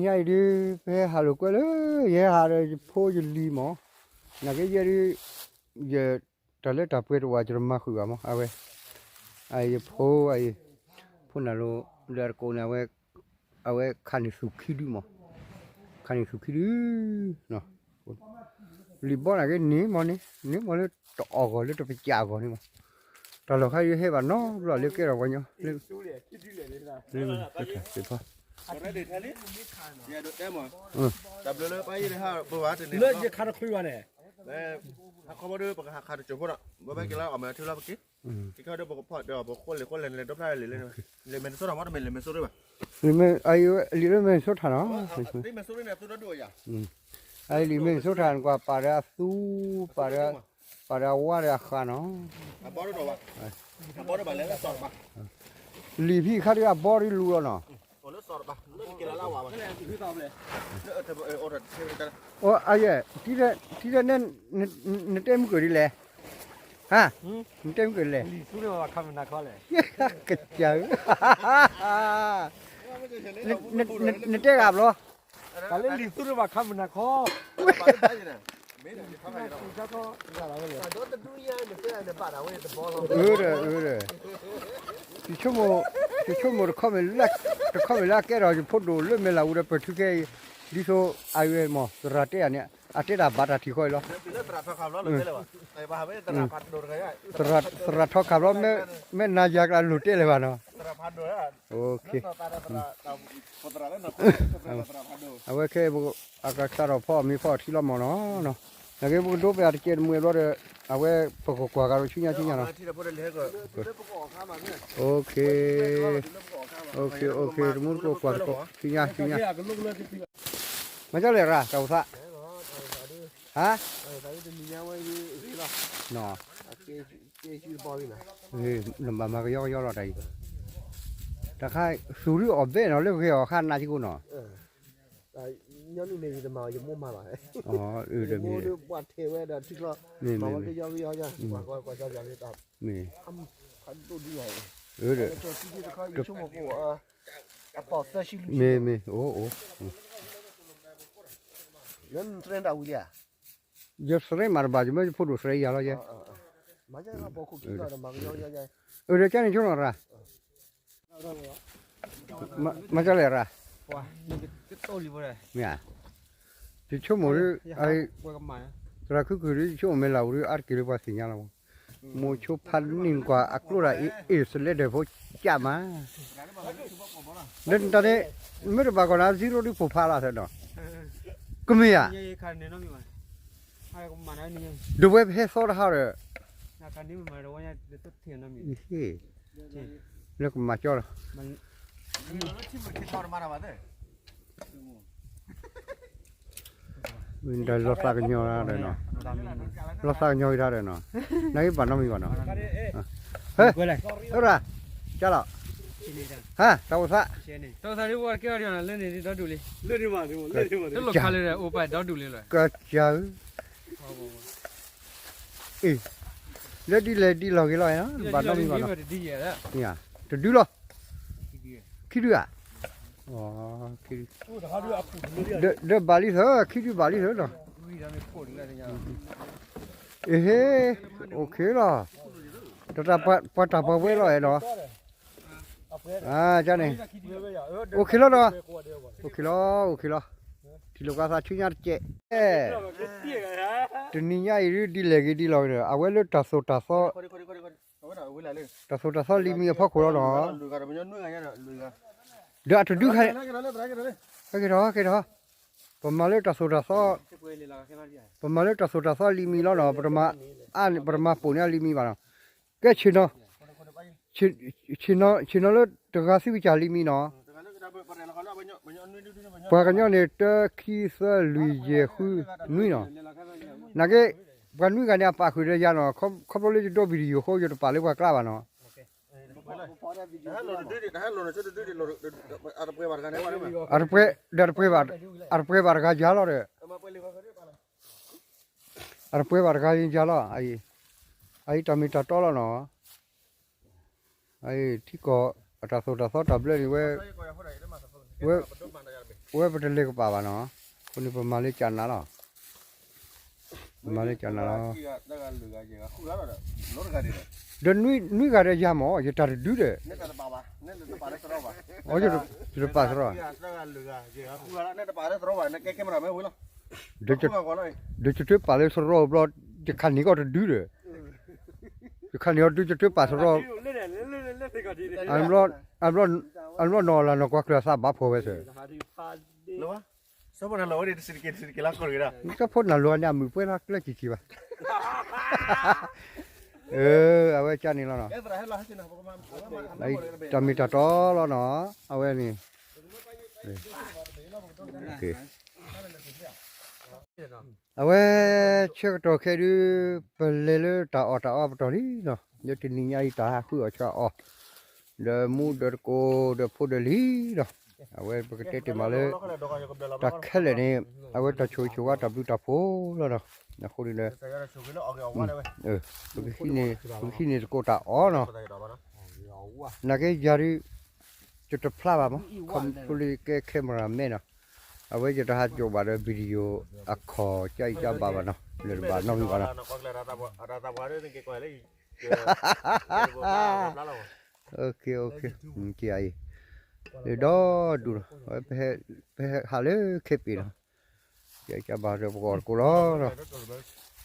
ညါအံၤဒုး ပဟဲဟးလိာ်ကွဲလၢ ယဟဲဟးဒီးယဖိယလံၤမး, နာ်က့ယဲဒုး ယ တၢ်လၢတၢ်ပှဲၤတအိၣ် ယတမၤဃုာ်ဘၣ်မး အဝဲ အယဖိ အဖိနၢ်လိၤ လၢအတကိးန့ၣ် အဝဲခးန့ၢ်သူၣ်ခံဒုမး, ခးန့ၢ်သူၣ်ခံဒု လံာ်ဘီန့ၣ်က့န့ၢ်မးန့ၣ် န့ၢ်မးလၢတအီၣ်ဂီၢ်လၢတပစၢ်အဂီၢ်န့ၣ်မး, တၢ်လီၢ်ခါအံၤဟဲဘၣ်နီတဘျီလၢကဲထီၣ်ပှၤညီ လၢ တၢ်ဘျုးလၢပဟးခးတကၠိၤဖိဒီး ဘဲက့ၤလၢအီၣ်မ့ၢ်အထုလီၤပက့ၤ ကဲခီဒီးပကဖီၣ်ဒီးပဃိလ့ၤဃိလဲၣ်လဲၣ်ဒီး ပခိၣ်လ့ၤခိၣ်လဲၣ်န့ၣ် ဒိဖျါလ့ၤလ့ၣ်န့ၣ် လ့ၣ်မဲၣ်တဆိထၣ်မ့တမ့ၢ်လ့ၣ်မဲၣ်ဆိရ့ၣ်ဘၣ် လံာ်မဲၣ်ဆိထၣ်နီၤ လံာ်မဲၣ်ဆိထၣ်န့ၣ် ကွၢ်ပာ်ဒီးအသူ ပာ်ဒီး ပာ်ဒီးအဝါဒီးအဃးနီၤ လံာ်ဖံးခါဒုးအဘီဒုးလူၤလီၤနီၤ အယဲၢ် ထံၣ်ဒီးနဲ နတဲမုၢ်ကၢၢ်ဒ်လဲၣ်, ဟါ, နတဲမုၢ်ကၢၢ်လဲၣ်, ကစၢ်ဧၢ, နတဲဂၤဘျီ, တၢ်လၢလံာ်သူတဘၣ်ခါမုၢ်နၤခီ, အၢဒီး အၢဒီး, ယဆိကမိၣ် ယဆိကမိၣ်တခီမ့ၢ်လၢ တခီမ့ၢ်လၢအကဲထီၣ်ယဖိဒိၣ်လၢမဲာ်လးအူဒီးပၢၢ်ထူခဲအံၤ, ဒ်သိးအဂ့ၢ်မး သရၣ်တဲယၤန့ၣ် အတဲတၢ်ဘၣ်တၢ်ထံၣ်ဃီအံၤလီၤ, သရၣ်ထီၣ်ခးဘျီ မ့ၢ်နၤယၤကျါလိၤတဲလၢၤဘၣ်နီၤ, အဝဲခဲ အကစၢ်ထီၣ်ဖီအီၣ်မ့ၤဖီအီထံလီၤမ့ၢ်နီၤ, နာ်က့ပကဒိပယၤတကဲးတမှဲၤဘျီဒီး အဝဲပကကွၢ်ကဒီးဆူညါဆူညါနီၤ, တမူတကိးကွၢ်တကိး ဆူညါဆူညါ, မၤကၢ်လဲၣ်ရၤ တၢ်အိၣ်သး, ဟါ, နဘၣ်မၤကယီကယီလီၤတၢ်အံၤ, တခါ သူၣ်ဒုးအီၣ်ဘဲနီၤ လၢဂဲၤအီၤခါနးက့ကိနီၤ မ့ၢ် မ့ၢ် မ့ၢ် ယသရဲမၤတဘၣ် ယမ့ၢ်ယဖိဒိၣ်သရဲယၤလီၤယဲ, အၢဒီးကန့ၣ်ဆိနီၤရၤ မၤကၢ်လဲၣ်ရၤ, မ့ၢ်ဧါ, ယဆိကမိၣ်ဒ် သရၣ်ခုၣ်ခုၣ်ဒ်ယဆိကမိၣ်မဲာ်လးအူဒ် အါတက့ၢ်လၢပှၤသ့ၣ်ညါလီၤ, မိၤဆိဖးန့ၢ်နကွၢ်အကျိဒၣ်အ့ၣ် အ့ၣ်စလဲဒီးဖိကၠးမး, ဒီးတၢ်န့ၣ် မ့ၢ်တဘၣ်ကီးနၤ zero ဒ်ဖိဖးလၢ်သနီၤ, ကမ့ၢ်ဧါ, ဒီးဝဲပဟဲသီတဟါဒီး လၢကမၤကၠီလီၤ, လီၤသးကညီၤဒီးနီၤ, လီၤသးကညီၤက့ၤတၢ်ဒီးနီၤ, နာ်က့ဘၣ်နီတမံၤဘၣ်နီၤ, ဟဲ, ဟဲရၤ, ကၢ်လီၤ, ဟါ, တၢ်အိၣ်သး, တၢ်အိၣ်သးဒ်ဝဲကဲအီၤဒီးနီၤ လၢန့ၣ်ဒ်ဒီဒူၣ်လံ, လၢလီၤခါလၢအိၣ်ပာ်ဒီဒူၣ်လံလီၤ, ကစၢ်ဧၢ အ့ၣ်, လၢဒ်လဲၣ်ဒ်လီၤဂ့ၤလီၤ, ဘၣ်နီတမံၤဘၣ်နီၤ, တဒုလီၤ, ခံဒုဧါ, ဒီးဘၣ်လံသၢ, ခံဒုဘၣ်လံသၢနီၤ, အ့ဟ့, အိၣ်ခ့လီၤ, ပှၤတၢ်ပှၤဝဲလီၤအဲၣ်နီၤ န့ၣ်, အိၣ်ခ့လီၤနီၤ, အိၣ်ခ့လီၤ အိၣ်ခ့လီၤ, ထံၣ်လိာ်ကသးဆူညါတကဲး, တနံၤညါအံၤဒ်လဲၣ်ဂ့ၤဒ်လီၤဂ့ၤဒီး အဝဲလၢတၢ်သိၣ်တၢ်သီ တၢ်သိၣ်တၢ်သီလံမံၤအဖီခိၣ်လီၤနီၤ, ဒီးအတဒုခါ, က့ၤထီၣ် က့ၤထီၣ်, ပမၤလၢတၢ်သိၣ်တၢ်သီ, ပမၤလၢတၢ်သိၣ်တၢ်သီလံမံၤလီၤနီၤ, ပတမၤ, ပတမၤပိာ်န့ၢ်လံမံၤဘၣ်နီၤ, ကဲဆ့ၣ်နီၤ, ဆ့ၣ်နီၤလၢတဂၤသုကစၢ်လံမံၤနီၤ, ပှၤကညီန့ၣ် တၢ ခံ သၢ လွံၢ် ယဲၢ် ဃု နွံနီၤ, နာ်က့, ပှၤနွံဂၤန့ၣ် အပာ်ဃုာ်ဒီးယၤနီၤ, ခီဖျိလၢယဒိ video အဃိ ယတပာ်လၢပှၤကျါဘၣ်နီၤ အတပှဲၤ, ဒီးတပှဲၤဘၣ်တဂၤယၤလီၤဒီး, အတပှဲၤဘၣ်တဂၤယၤလီၤ, အအံၤတၢ်မ့ၢ်တၢ်တီလီၤနီၤ, ထံကီၢ်အတၢ်သိၣ်တၢ်သီတၢ်ဘျၢန့ၣ်ဝဲ, ဝဲ, ဝဲပတလဲၤကပၤဘၣ်နီၤ, အဃိန့ၣ်ပမၤလၢကၠးနးလီၤ, ပမၤလၢကၠးနးလီၤ, ဒီးနွံဂၤဒီးယၤမၢ် ယတၢ်တဒုဒီး, ယတပာ်စရီ, ဒီးယတပာ်လၢစရီဘၣ်, နကဲကဲမရၤမ့ၢ်ဝံၤလီၤ, ဒီးယထၢပာ်လၢစရီဘျီ, ယခးန့ၢ်ကီၢ်တဒုဒီး, ယခးန့ၢ်အီၤဒုးယထၢပာ်စရီ, အဘျီ, အဘျီနီၢ်အီလၢ်နီၢ်ကွၢ်ကျၢၤသးဘၣ်ဖှီၣ်ဝဲသၢ, စီၤဖိနၢ်လိၤန့ၣ်အမုာ်ပှဲၤလီၤကျၢၢ်ကံၤကံၤဘၣ်, အဝဲကၠးန့ၣ်လီၤနီၤ, တၢ်မ့ၢ်တၢ်တီလီၤနီၤ, အဝဲန့ၣ် အဝဲဆၢကတီၢ်ခဲဒုး, ပလဲၤလၢတၢ်အီၣ်တၢ်အီပတီၢ်လံနီၤ, လၢတနံၤညါအံၤတၢ်ဟးဃုအီၣ်ဆၢအီၣ်, ဒီးမူဒီးတကိးဒီးဖိဒီးလံၤလီၤ, အဝဲပကတဲတ့ၢ်မးလၢ တၢ်ခဲလၢာ်န့ၣ်, အဝဲတၢ်ဆိၣ်ဂ့ၤဆိၣ်ဝါတၢ်ဘျုးတၢ်ဖှိၣ်လီၤနီၤ, အဃိန့ၣ်ဒီး ပကဟံးန့ၢ်သကိးတၢ်အီၣ်နီၤ, နာ်က့ယၤဒုး, ယတဖျါဘၣ်မး, ခီဖျိလၢကဲ camera man နီၤ, အဝဲယတဟးကၠိာ်ဘၣ်ဒီး video အခီၣ်ကၠါအံၤကၠါဘၣ်ဘၣ်နီၤ, လၢတဘၣ်နီတမံၤဘၣ်နီၤ, အံၤ, ဒီးဒူၣ်လီၤ, ပဟဲဟးလၢခဲပ့ၤနီၤ, ကၠါအံၤကၠါဘၣ်ဒီးပကအီၣ်တကိးလီၤ,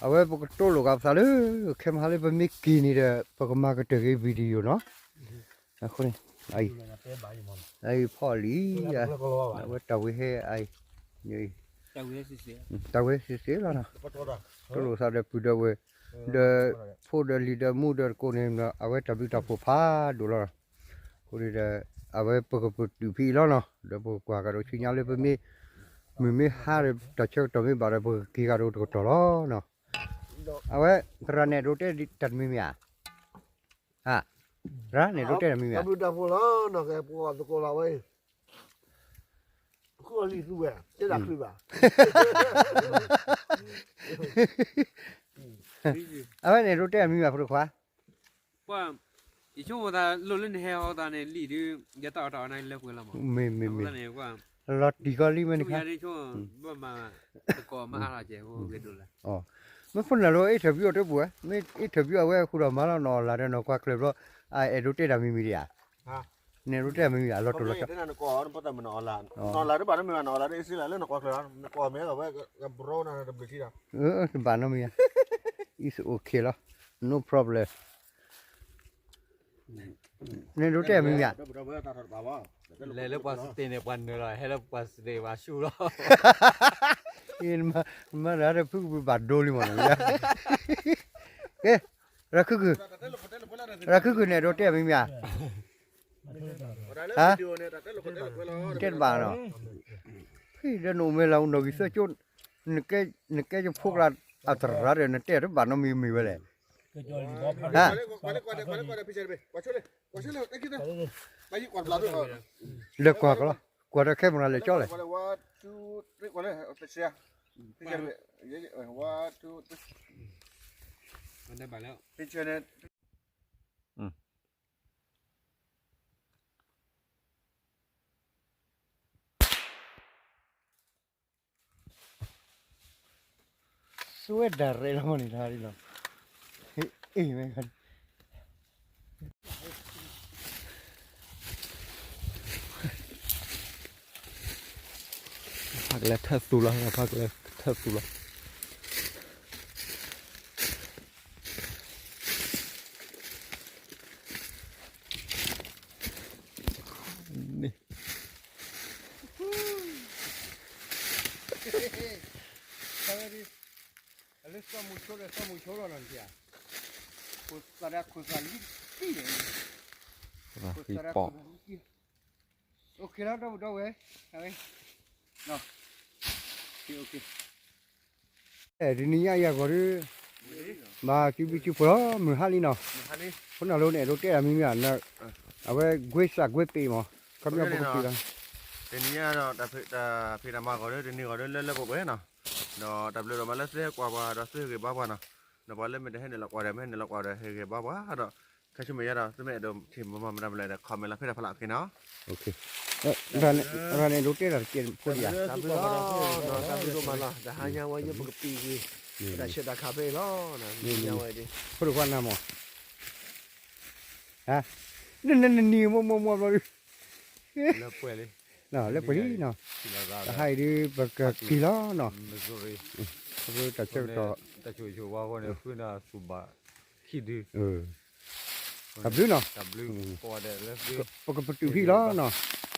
အဝဲပကတိလိာ်က့ၤပသးလၢ ခဲမဟါလၢပမ့ၢ်က့ၤန့ၣ်ဒီး ပကမၤကတၢၢ်က့ၤ video နီၤ, အဃိန့ၣ်, အအံၤဖီၣ်လံ, အဝဲတၢ်ဝံၤဟဲအအံၤ, တၢ်ဝဲစ့ၢ်စ့ၢ်လီၤနီၤ, တိလိာ်သးဒီးပုၢ်ဒီးဝဲၢ်, ဒီးဖိဒီးလံၤဒီးမူဒီးတကိးန့ၣ်, အဝဲတၢ်ဘျုးတၢ်ဖှိၣ်ဖးဒိၣ်လီၤ, အဃိန့ၣ်ဒီး, အဝဲပကပတုာ်ဖဲအံၤလီၤနီၤ, ဒီးပကကွၢ်ကဒီးဆူညါလၢပမ့ၢ်, မုၢ်မ့ၢ်ဟါဒီးတၢ်ဆၢကတီၢ်မ့ၢ်ဘၣ်ဒီး ပကက့ၤကဒီးတကတီၢ်လီၤနီၤ, အဝဲသရၣ်နဲၣ်ဒိးတဲတၢ်တမံၤမ့ၢ်ဧါ သရၣ်နဲၣ်ဒိးတဲတၢ်မံၤမ့ၢ်ဧါ, တၢ်ဘျုးတၢ်ဖှိၣ်လီၤနီၤ, ကဲပှၤသကိးလီၤဝဲ, ဃုအီၤလံသူဝဲ, တဲတၢ်ချုးဘၣ်, အဝဲနဲၣ်ဒိးတဲတၢ်မံၤမ့ၢ်ဧါ ဖိတခွါ, ယဆိကမိၣ်သးလိၣ်လၢနဟဲအီၤသးန့ၣ်လံဒုး, ယတၢ်အီၣ်တၢ်အီန့ၣ်လၢပှဲၤလီၤမး, မ့ၢ်မ့ၢ်မ့ၢ်, လီၤတံၢ်ကီလံမ့ၢ်နခါ, ဘၣ်မၤသကိးမၤအါလီၤကဲ, မ့ၢ်ဖိနၢ်လိၤ interview အီၤတပူၤဝဲ, မ့ၢ် interview အဝဲဃုာ်ဒီးမၤလီၤနီၢ်အီၣ်လၢ်ဒီးနီၢ်ကွၢ်ကျၢၢ်ဘျီ, အအဲၣ်ဒိးတဲတၢ်မံၤမံၤဒံးဧါ, နဲၣ်ဒိးတဲတၢ်မံၤမံၤဧါ လီၤတိၢ်လီၤဆီ, တဘၣ်နီတမံၤဘၣ်နီၢ်အီၣ်လၢအ့စ့လးလၢနီၢ်ကွၢ်ကျၢၢ်, it's okay လီၤ, no problem, နဲၣ်ဒိးတဲတၢ်မံၤမံၤဧါ, လဲၤလၢပှၤစတ့းန့ၣ် ပှၤနၢၤလီၤ, ဟဲလၢပှၤစတ့းပှၤဆူၣ်လီၤ, မၤတၢ်ဒီးဖုကပူၤဘၣ်ဒိလံမးနီၤ, ကဲ, ရၤခုၣ်ခုၣ်, ရၤခုၣ်ခုၣ်နဲၣ်ဒိးတဲတၢ်မံၤမံၤဧါ, ဟါ, တဲတဘၣ်နီၤ, ဒီးနအိၣ်မဲလၢအအိၣ်နီၢ်ဂံၢ်သၢကၠိ, နကဲယဖိကလၢအသရၣ်ဒီး နတဲတဘၣ်နီတမံၤမံၤဝဲလဲၣ်, ဟါ လဲၤကွၢ်ကလီၤ, ကွၢ်ဒီး camera လဲၤကၠီလဲၣ်, စွဲဒၣ်ရဲၣ်လီၤမ့ၢ်န့ၣ်, အ့ၣ်မ့ၢ် ဖးကလဲၤထၢၣ်သူလီၤ, ဖးကလဲၤထၢၣ်သူလီၤ, န့ၣ် လၢစီၤမူၤဆိလၢစီၤမူၤဆိလီၤနီၤ, ခိၣ်သၣ်ဒၣ်ခိၣ်သၣ်လံတံၢ်န့ၣ်, ခိၣ်သၣ်ဒၣ်ခိၣ်သၣ်လံတံၢ်, အိၣ်ခ့လီၤ ဒီပုၢ်ဒီဝဲၢ်, တနံၤညါအံၤအဂီၢ်ဒီး, ဘၣ်စုဘုစုဖှိၣ်လီၤ မုၢ်ဟါလံနီၤ, ဖိနၢ်လိၤန့ၣ်အဲၣ်ဒိးတဲတၢ်မံၤမံၤဧါ, အဝဲကွ့စၢ်ကွ့ပ့ၤမး, ခီပညီပကတုၤလီၤ, တနံၤညါဒီး တၢ်ဖံးတၢ်မၤအဂီၢ်ဒီး တနံၤအဂီၢ်ဒီးလၢလၢပှဲၤပှဲၤနီၤ, ဒီးတၢ်ဘျုးဒိၣ်မးလၢသုဟဲကွၢ်ပှၤဒီးသုဟ့ၣ်ဂံၢ်ဘါပှၤနီၤ, ဒီးပှၤလၢမ့ၢ်တဟဲနုာ်လီၤကွၢ်ဒီး မ့ၢ်ဟဲနုာ်လီၤကွၢ်ဒီးဟ့ၣ်ဂံၢ်ဘါပှၤဒီး, ခဲဆိမဲာ်ညါဒီး သုမ့ၢ်အဲၣ်ဒိးထံၣ်မမၤမတၤမလဲၣ်ဒီး comment လီၤဖဲတၢ်ဖးလီၤ okay နီၤ. ရၤန့ၣ်ဒိးတဲတၢ်တကဲးဖိဒံးဧါ. တၢ်ဘျုးလီၤ, တၢ်ဘျုးဒိၣ်မးလီၤ, တဟါညါဝဲယပကပံာ်က့ၤ တၢ်ဆဲးတၢ်ခးဖဲအံၤလီၤ, ညါဝဲဒ် ဖိဒိၣ်ခွါနၤမး နနနံၤမိၢ်မိၢ်မိၢ်ဘျီဒု လၢပှဲၤလံ, တဟါအံၤဒု ပကက့ၤလီၤနီၤ, တၢ်ဆၢကတီၢ် တၢ်ဆိၣ်ဂ့ၤဆိၣ်ဝါအဂီၢ်န့ၣ် ဃုနၢ်စူၤဘၣ်ခံဒု, တၢ်ဘျုးနီၤ, ပကပတုာ်ဖဲအံၤလီၤနီၤ.